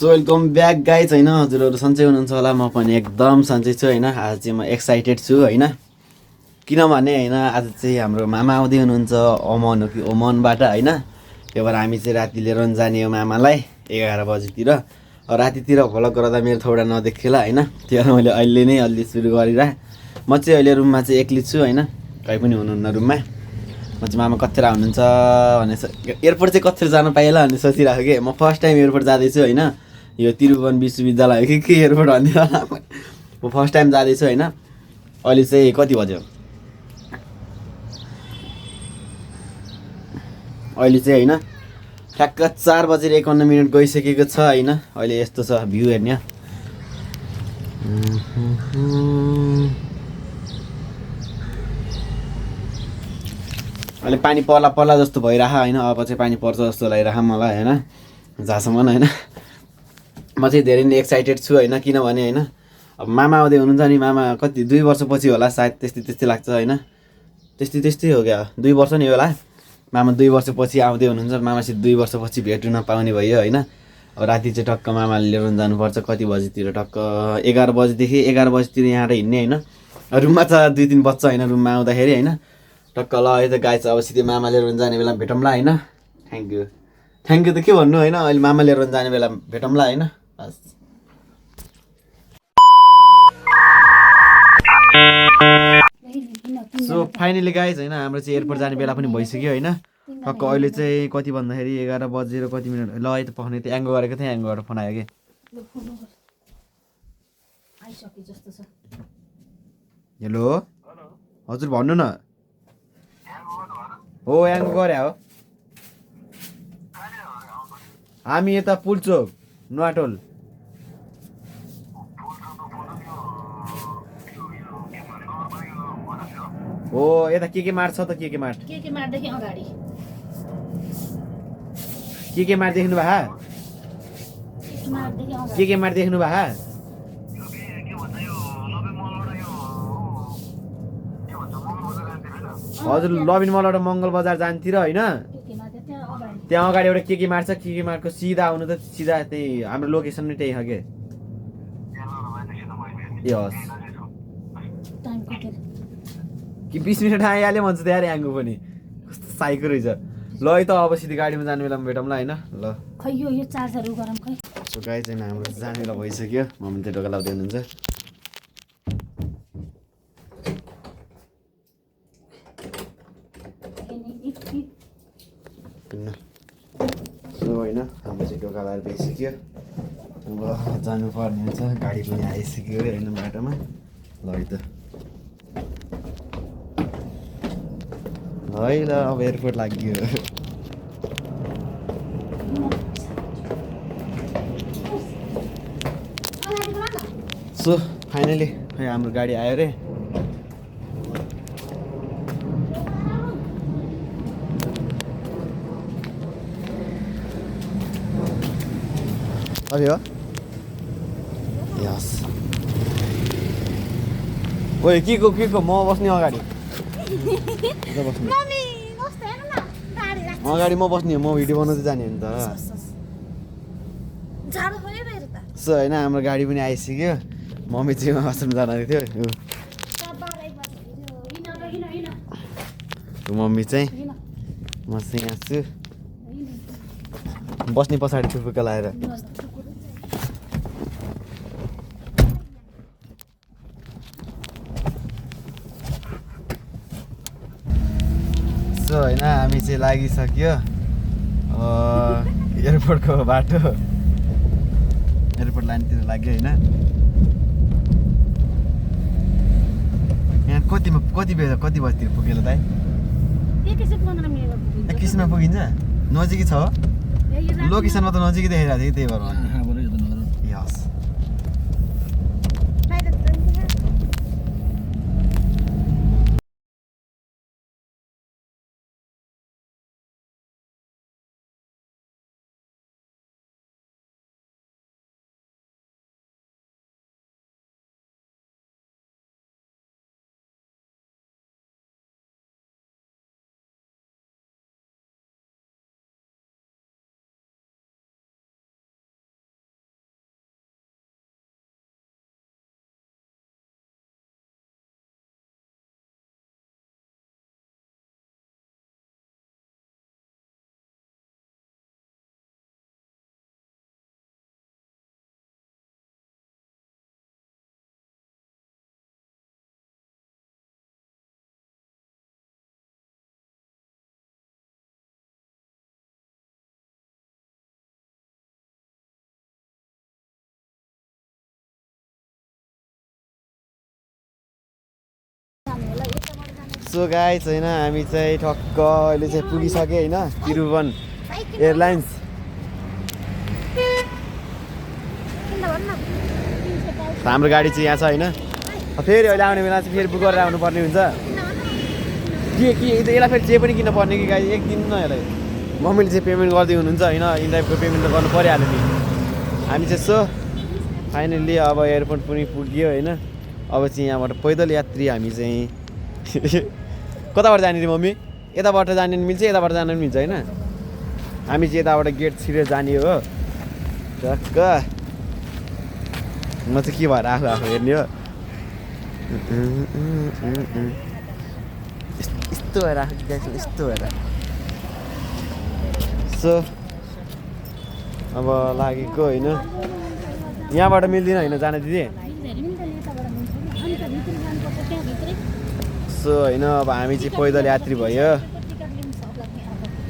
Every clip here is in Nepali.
सो वेलकम ब्याक गाइज होइन हजुरहरू सन्चै हुनुहुन्छ होला म पनि एकदम सन्चै छु होइन आज चाहिँ म एक्साइटेड छु होइन किनभने होइन आज चाहिँ हाम्रो मामा आउँदै हुनुहुन्छ ओमन हो कि ओमनबाट होइन त्यही भएर हामी चाहिँ राति लिएर जाने हो मामालाई 11 बजीतिर रातितिर भ्लग गर्दा मेरो थोडा नदेखिएला होइन त्यही भएर मैले अहिले नै अलि सुरु गरिरह म चाहिँ अहिले रुममा चाहिँ एक्लै छु होइन कहीँ पनि हुनुहुन्न रुममा म चाहिँ मामा कतिर हुनुहुन्छ भने एयरपोर्ट चाहिँ कतिर जान पाइएला भन्ने सोचिरहेको कि म फर्स्ट टाइम एयरपोर्ट जाँदैछु होइन यो त्रिभुवन विश्वविद्यालय हो कि एयरपोर्ट भन्ने म फर्स्ट टाइम जाँदैछु होइन अहिले चाहिँ कति बज्यो अहिले चाहिँ होइन ठ्याक्क 4:51 गइसकेको छ होइन अहिले यस्तो छ भ्यू हेर्ने अहिले पानी पर्ला पर्ला जस्तो भइरह होइन अब चाहिँ पानी पर्छ जस्तो लागिरह मलाई होइन जहाँसम्म होइन म चाहिँ धेरै नै एक्साइटेड छु होइन किनभने होइन अब मामा आउँदै हुनुहुन्छ नि मामा कति 2 वर्षपछि होला सायद त्यस्तै लाग्छ होइन त्यस्तै हो क्या 2 वर्ष नि होला मामा 2 वर्षपछि आउँदै हुनुहुन्छ मामासित 2 वर्षपछि भेट्नु नपाउने भयो होइन अब राति चाहिँ टक्क मामाले लिएर जानुपर्छ कति बजीतिर टक्क 11 बजीदेखि 11 बजीतिर यहाँ हिँड्ने होइन रुममा त 2-3 बज्छ होइन रुममा आउँदाखेरि होइन टक्क ल है त गाइस अब सिधै मामा लिएर जाने बेला भेटौँला होइन थ्याङ्क यू त के भन्नु होइन अहिले मामा लिएर जाने बेला भेटौँला होइन सो फाइनली गाइज होइन हाम्रो चाहिँ एयरपोर्ट जाने बेला पनि भइसक्यो होइन टक्क अहिले चाहिँ कति भन्दाखेरि 11 बजेर कति मिनट ल है त पख्ने त्यो एङ्गो गरेको थिएँ एङ्गो गरेर फोन आयो कि हेलो हजुर भन्नु न हो एङ्गो गरे हो हामी यता पुलचोक नुवाटोल हो यता के मार्ट छ त के मार्ट मार्टदेखि अगाडि के मार्ट देख्नु भा के मार्ट देख्नु भा हजुर लबिन मलबाट मङ्गल बजार जान्थ्यो होइन त्यहाँ अगाडि एउटा के मार्ट छ के मार्टको सिधा आउनु त सिधा त्यही हाम्रो लोकेसन नै त्यही हो के ए हस् कि 20 मिनट आइहाल्यो भन्छ त यार याङ्गो पनि कस्तो साइको रहेछ ल है त अब सिधै गाडीमा जाने बेलामा भेटौँला होइन ल खै यो चार्जरहरू गरम खै सो गाडी चाहिँ हाम्रो जाने बेला भइसक्यो मम्मी चाहिँ ढोका लाउँदै हुनुहुन्छ सो होइन हाम्रो चाहिँ ढोका लाएर भइसक्यो अब जानुपर्ने हुन्छ गाडी पनि आइसक्यो होइन बाटोमा ल है त है ल अब एयरपोर्ट लाग्यो सो फाइनली खै हाम्रो गाडी आयो रे अरे हो यस ओए के को म बस्ने अगाडि अगाडि म बस्ने हो म भिडियो बनाउँदै जाने हो नि त सो होइन हाम्रो गाडी पनि आइसक्यो मम्मी चाहिँ वासरुम जानु थियो मम्मी चाहिँ म चाहिँ यहाँ छु बस्ने पछाडि टुपुका लगाएर सो होइन हामी चाहिँ लागिसक्यो एयरपोर्टको बाटो एयरपोर्ट लाइनतिर लाग्यो होइन यहाँ कति बजीतिर पुग्यो त 21 मा पुगिन्छ नजिकै छ लोकेसनमा त नजिकै देखाइरहेको थियो त्यही भएर यस सो गाइस होइन हामी चाहिँ ठक्क अहिले चाहिँ पुगिसक्यो होइन त्रिभुवन एयरलाइन्स। हाम्रो गाडी चाहिँ यहाँ छ होइन। फेरि अहिले आउने बेला चाहिँ फेरि बुक गरेर आउनुपर्ने हुन्छ। के यसलाई फेरि जे पनि किन्न पर्ने कि गाडी एक दिन न यसलाई मम्मीले चाहिँ पेमेन्ट गर्दै हुनुहुन्छ होइन। इन टाइपको पेमेन्ट त गर्नु परिहाल्यो नि। हामी चाहिँ सो फाइनल्ली अब एयरपोर्ट पनि पुग्यो होइन। अब चाहिँ यहाँबाट पैदल यात्री हामी चाहिँ कताबाट जाने रे मम्मी? यताबाट जाने पनि मिल्छ यताबाट जानु पनि मिल्छ होइन। हामी चाहिँ यताबाट गेट छिरेर जाने हो टक्क। म चाहिँ के भएर आफू हेर्ने हो यस्तो भएर आएको यस्तो भएर। सो अब लागेको होइन यहाँबाट मिल्दैन होइन जान दिदी। सो होइन अब हामी चाहिँ पैदल यात्री भयो।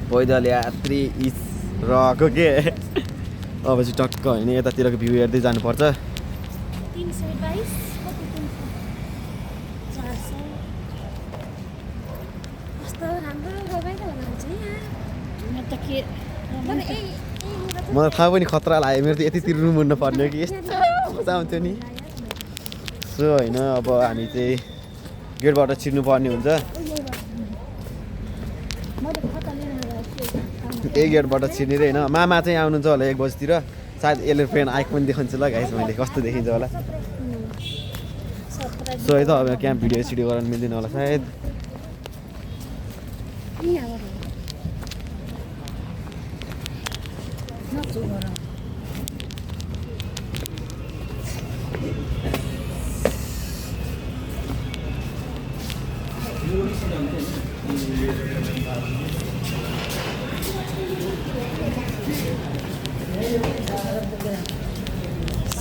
पैदल यात्री इस रहेको के अब चाहिँ टक्क होइन यतातिरको भ्यू हेर्दै जानुपर्छ। मलाई थाहा पनि खतरा लाग्यो मेरो त यति तिर्नु मुन्न पर्ने हो कि यस्तो मजा आउँथ्यो नि। सो होइन अब हामी चाहिँ गेटबाट छिर्नु पर्ने हुन्छ। यही गेटबाट छिर्ने होइन। मामा चाहिँ आउनुहुन्छ होला 1 बजीतिर सायद एरोप्लेन आएको पनि देखाउँछु ल गाइस मैले कस्तो देखिन्छ होला। सो है त अब क्याम्प भिडियो सिडियो गर्न मिल्दैन होला सायद।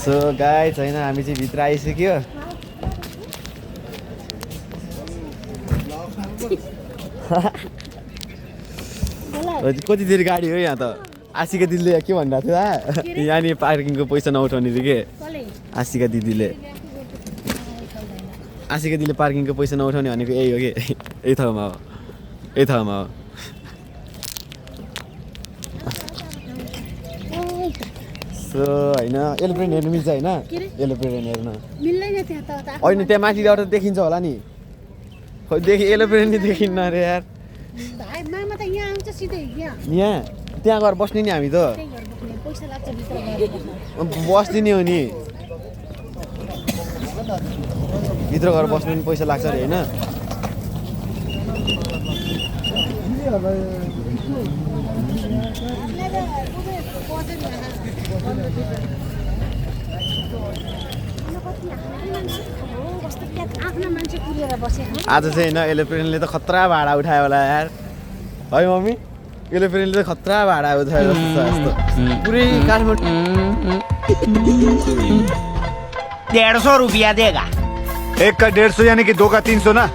सो गाइस होइन हामी चाहिँ भित्र आइसक्यो। कति धेरै गाडी हो यहाँ त। आशिका दिदीले के भनिरहेको थियो यहाँनिर पार्किङको पैसा नउठाउने रे के आशिका दिदीले पार्किङको पैसा नउठाउने भनेको यही हो कि यही ठाउँमा हो यही ठाउँमा हो। सो होइन एरोप्लेन हेर्नु मिल्छ होइन। एरोप्लेन हेर्न होइन त्यहाँ माथिबाट देखिन्छ होला नि। खोइ एरोप्लेन नि देखिन्न अरे यार। यहाँ त्यहाँ गएर बस्ने नि हामी त बस्ने नि हो नि। भित्र गएर बस्नु नि पैसा लाग्छ अरे होइन। आज चाहिँ होइन एरोप्लेनले त खतरा भाडा उठायो होला यार है मम्मी। एरोप्लेनले त खतरा भाडा उठायो जस्तो पुरै काठमाडौँ 150 रुपया देगा। 1 का 150 यानी कि 2 का 300 ना।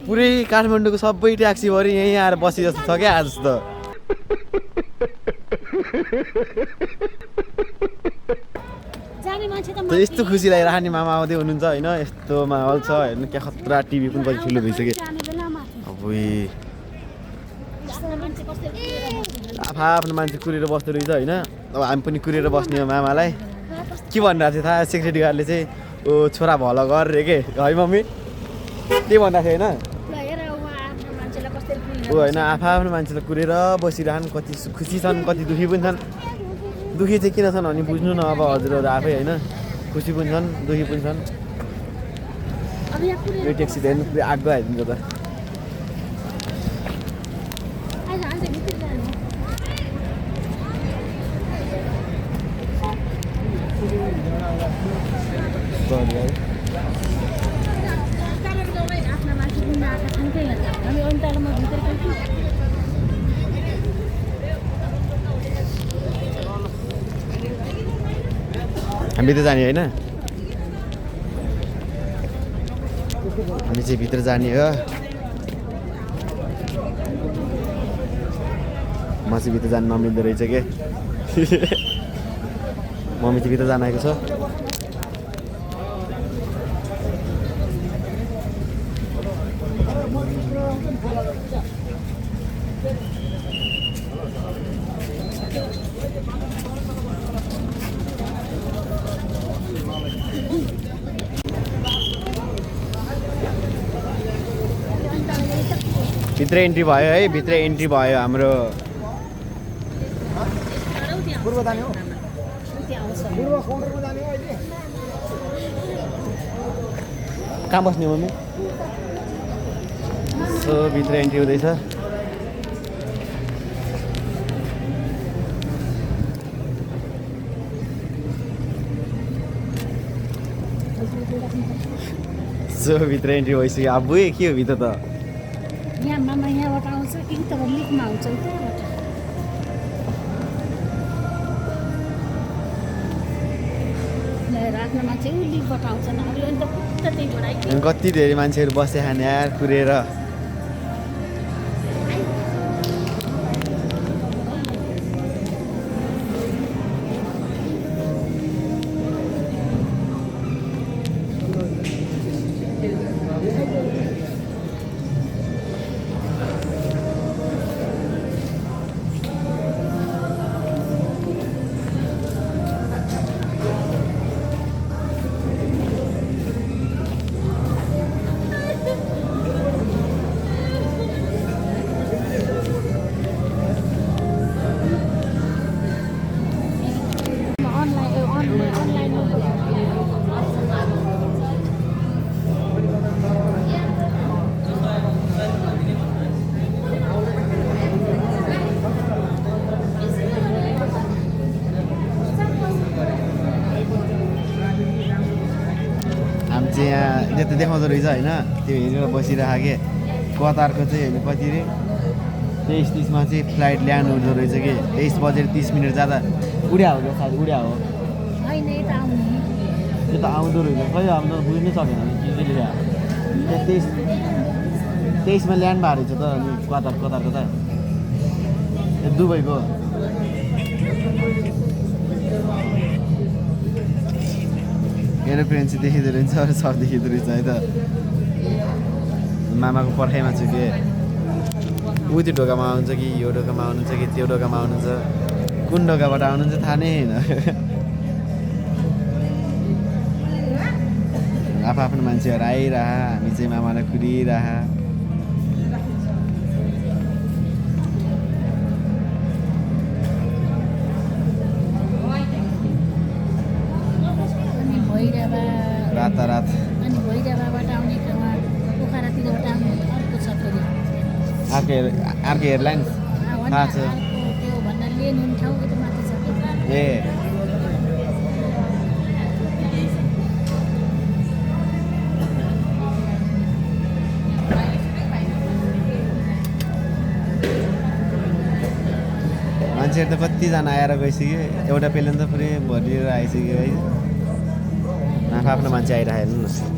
पुरै काठमाडौँको सबै ट्याक्सीभरि यहीँ आएर बसी जस्तो छ क्या आज त। यस्तो खुसी लागिरहेको नि मामा आउँदै हुनुहुन्छ होइन। यस्तो माहौल छ हेर्नु क्या खतरा। टिभी पनि कति ठुलो भइसक्यो। अब आफ्नो मान्छे कुरेर बस्दो रहेछ होइन। अब हामी पनि कुरेर बस्ने हो। मामालाई के भनिरहेको थियो थाहा सेक्युरिटी गार्डले चाहिँ ओ छोरा भल गर रे के है मम्मी के भनिरहेको थियो होइन। ऊ होइन आफ्नो मान्छेलाई कुरेर बसिरहन्। कति खुसी छन् कति दुःखी पनि छन्। दुःखी चाहिँ किन छन् भने बुझ्नु न अब हजुरहरू आफै होइन। खुसी पनि छन् दुःखी पनि छन्। यो ट्याक्सी त हेर्नु पुरै आगो हालिदिन्छ त। हामी त जाने होइन। हामी चाहिँ भित्र जाने हो। म चाहिँ भित्र जानु नमिल्दो रहेछ के मम्मी चाहिँ भित्र जान आएको छ। भित्र इन्ट्री भयो है भित्र इन्ट्री भयो हाम्रो कहाँ बस्ने मम्मी सो भित्र इन्ट्री हुँदैछ सो भित्र इन्ट्री भइसक्यो अब बुझेँ के हो भित्र त यहाँ मामा यहाँबाट आउँछ कि त लिकमा आउँछ त्यहाँबाट राख्न मान्छे लिकबाट आउँछ नि अब अन्त त्यहीबाट आइपुग्यो कति धेरै मान्छेहरू बसे खाने यार कुरेर चाहिँ यहाँ यता देखाउँदो रहेछ होइन त्यो हेरेर बसिरहेको के कतारको चाहिँ होइन कति रे 23:30 चाहिँ फ्लाइट ल्यान्ड हुँदो रहेछ कि 23:30 जाँदा उड्या हो क्या सायद उड्या हो होइन यता आउने त्यो त आउँदो रहेछ खै हाम्रो बुझ्नै सकेन के लेखा 23:23 ल्यान्ड भएको रहेछ त अनि कतारको त दुबईको एरोप्लेन चाहिँ देखिँदो रहेछ अरू सब देखिँदो रहेछ है त मामाको पर्खाइमा छु कि ऊ त्यो ढोकामा आउनुहुन्छ कि यो ढोकामा आउनुहुन्छ कि त्यो ढोकामा आउनुहुन्छ कुन ढोकाबाट आउनुहुन्छ थाहा नै होइन आफ्नो मान्छेहरू आइरह हामी चाहिँ मामालाई कुरिरह रातारात अनि भैरवाबाट आउने ठाउँमा पोखरातिरबाट आउने अर्को छ फेरि अर्को एयरलाइन्स थाहा छ त्यो भन्दा लेन हुने ठाउँ त माथि छ ए मान्छेहरू त कतिजना आएर गइसक्यो एउटा प्लेन त पुरै भरिएर आइसक्यो है आफ्नो मान्छे आइरहेको हेर्नुहोस्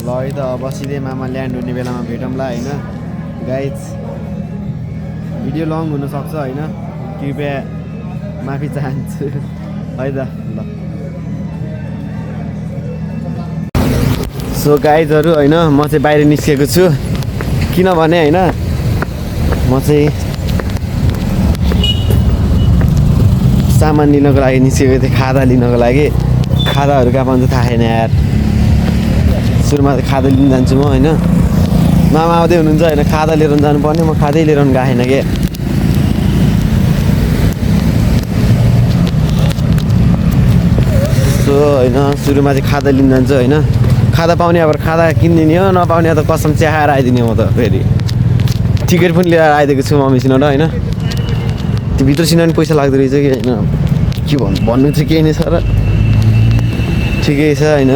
ल है त अब सिधै मामा ल्यान्ड हुने बेलामा भेटौँला होइन गाइज भिडियो लङ हुनसक्छ होइन कृपया माफी चाहन्छु है त ल सो गाइजहरू होइन म चाहिँ बाहिर निस्केको छु किनभने होइन म चाहिँ सामान लिनको लागि निस्केको थिएँ खादा लिनको लागि खादाहरू कहाँ पाउँछ थाहा छैन यार सुरुमा खादा लिन जान्छु म होइन मामा आउँदै हुनुहुन्छ होइन खादा लिएर जानुपर्ने म खादै लिएर गएको छैन के सो होइन सुरुमा चाहिँ खादा लिन जान्छु होइन खादा पाउने अब खादा किनिदिने हो नपाउने त कसम च्याएर आइदिने म त फेरि टिकट पनि लिएर आइदिएको छु मम्मीसँग र होइन त्यो भित्रसित पनि पैसा लाग्दो रहेछ कि होइन के भन्नु चाहिँ केही नै छ र ठिकै छ होइन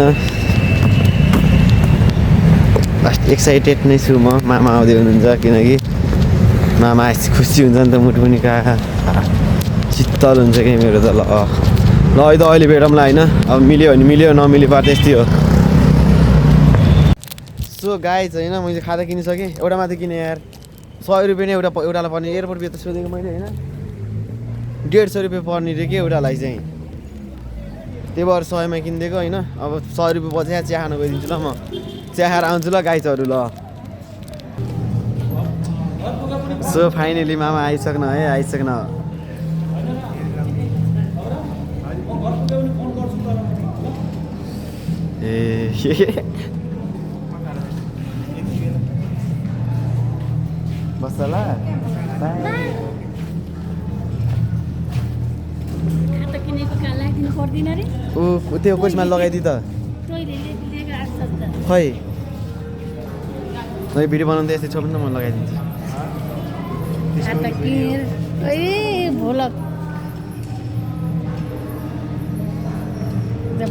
एक्साइटेड नै छु म मामा आउँदै हुनुहुन्छ किनकि मामा आएपछि खुसी हुन्छ नि त मुटु पनि कहाँ शीतल हुन्छ कि मेरो त ल है त अहिले भेटौँला होइन अब मिल्यो भने मिल्यो नमिल्यो पार त्यस्तै हो सो गाइज होइन मैले खाजा किनिसकेँ एउटा मात्रै किनेँ यार 100 रुपियाँ नै एउटालाई पर्ने एयरपोर्ट बिहा त सोधेको मैले होइन 150 रुपियाँ पर्ने रे के एउटालाई चाहिँ त्यही भएर 100मा किनिदिएको होइन अब 100 रुपियाँ बचा चिया खान गइदिन्छु ल म चिया खाएर आउँछु ल गाइजहरू ल सो फाइनली मामा आइसक्न है आइसक्न ए बस्छ ल खाता किनेको कहाँ लगाइदिनु पर्दैन रे ऊ त्यो कसमा लगाइदिए त तैँले लिएको आएको छ त खै मैले भिडियो बनाउँदा यस्तै छ भने त म लगाइदिन्छु खाता किनेर ए भोलक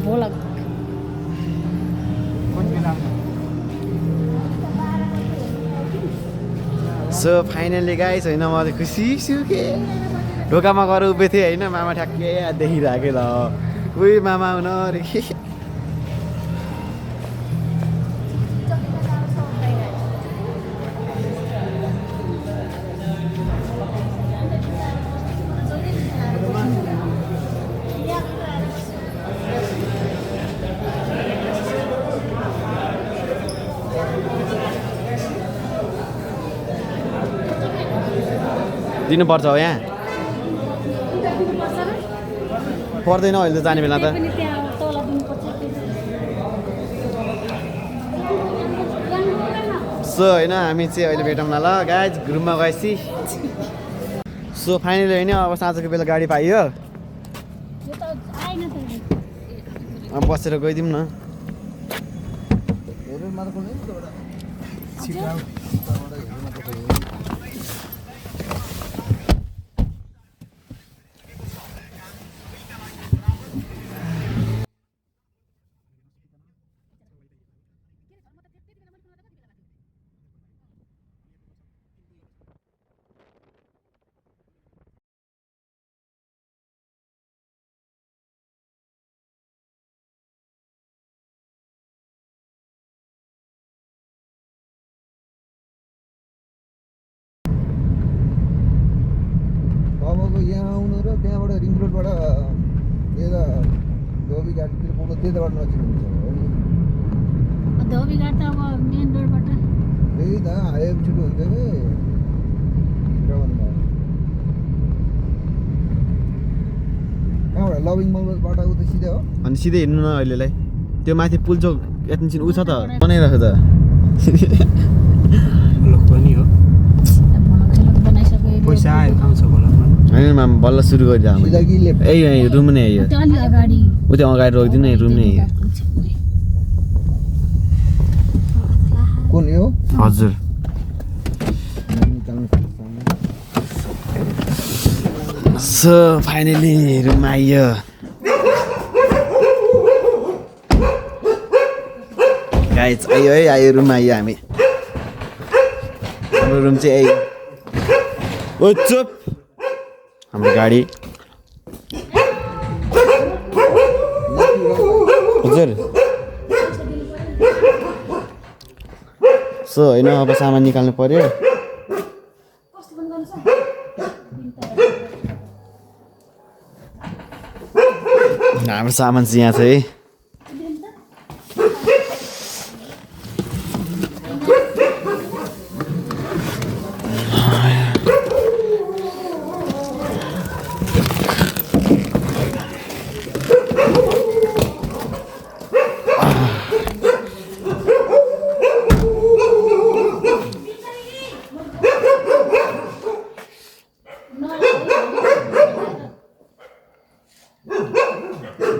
भोलक सो फाइनली गाइस होइन म चाहिँ खुसी छु के ढोकामा गएर उभिएको थिएँ होइन मामा ठ्याक्कै देखिरहेको ल उही मामा आउन अरे के दिनुपर्छ हो यहाँ पर्दैन अहिले त जाने बेला त पनि त्यहाँ तल दिनुपर्छ सो होइन हामी चाहिँ अहिले भेटौँला ल गाइज ग्रुपमा गएपछि सो फाइनली होइन अब साँझको बेला गाडी पाइयो यो त आएन त अब बसेर गइदिउँ न अब यहाँ आउनु र त्यहाँबाट रिङ रोडबाट यता धोबी घाटतिर पुग्नु त्यताबाट नजिक हुन्छ धोबी घाट त अब मेन रोडबाट त्यही त हाइवे छिटो हुन्छ कि कहाँबाट लभिङ मलबाट उता सिधै हो अनि सिधै हिँड्नु न अहिलेलाई त्यो माथि पुलचोक यतिन्सिन उ छ त बनाइरहेको त पनि हो बनाइसक्यो पैसा आयो आउँछ होला होइन मामा बल्ल सुरु गरिदियो सिधा कि लेफ्ट ए रुम नै आयो त्यो अलि अगाडि ऊ त्यो अगाडि रोकिदिनु है रुम नै आयो कुन यो हजुर सो फाइनली रुम आइयो गाइज आयो है आयो रुम आइयो हामी हाम्रो रुम चाहिँ आयो ओ चुप हाम्रो गाडी हजुर सो होइन अब सामान निकाल्नु पर्यो हाम्रो सामान चाहिँ यहाँ छ है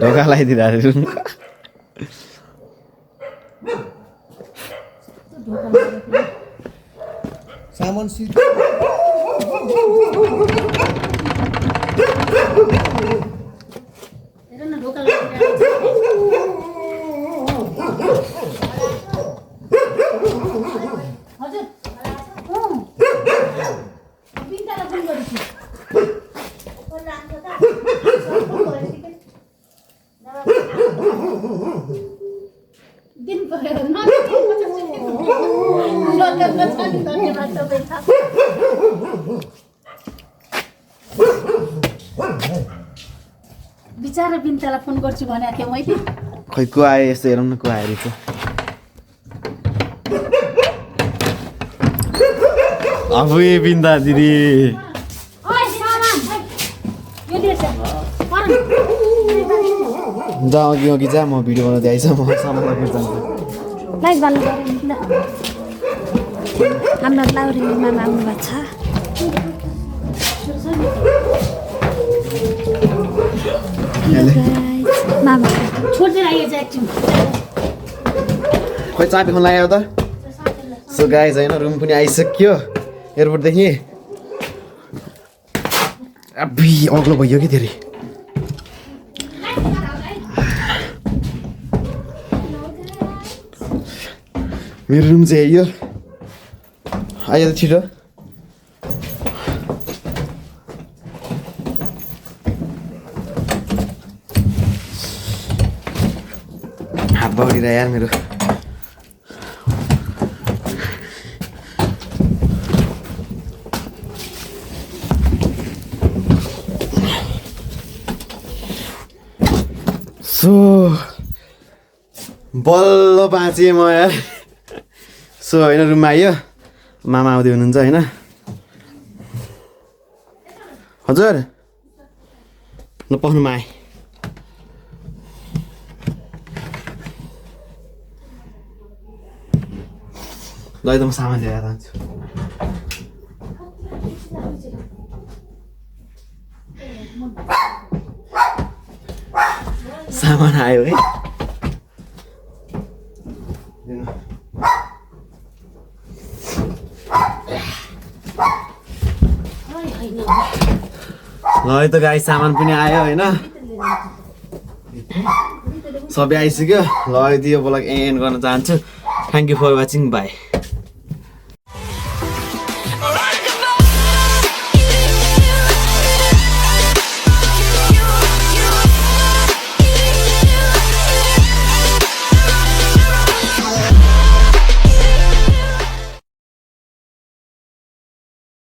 ढोका लगाइदिरहेको सामान सिट हेर न ढोका लगाइरहेको छ। बिचारा बिन्तालाई फोन गर्छु भनेको थिएँ मैले खै को आयो यस्तो हेरौँ न को आयो रहेछ अब ए बिन्दा दिदी ओइ सामान यो दिएछ जा अघि जा म भिडियो बनाउँदै आइस म सामान लगेर जान्छु लाइक बाल्नु पर्यो नि ल हाम्रो लाउरी मामा आउनु भएको छ मामा छोडेर आइए चाहिँ एकछिन खोइ चाबी खान लाग्यो त सो गाइज होइन रुम पनि आइसक्यो एयरपोर्टदेखि अबि अग्लो भइयो कि धेरै मेरो रुम चाहिँ यो आयो त छिटो हात बढिरह यार मेरो सो बल्ल बाँचेँ म यार सो होइन रुममा आयो मामा आउँदै हुनुहुन्छ होइन हजुर ल पख्नुमा आएँ ल एकदम सामान लिएर जान्छु सामान आयो है ल है त गाई सामान पनि आयो होइन सबै आइसक्यो ल यति यो ब्लग एन्ड गर्न चाहन्छु thank you for watching by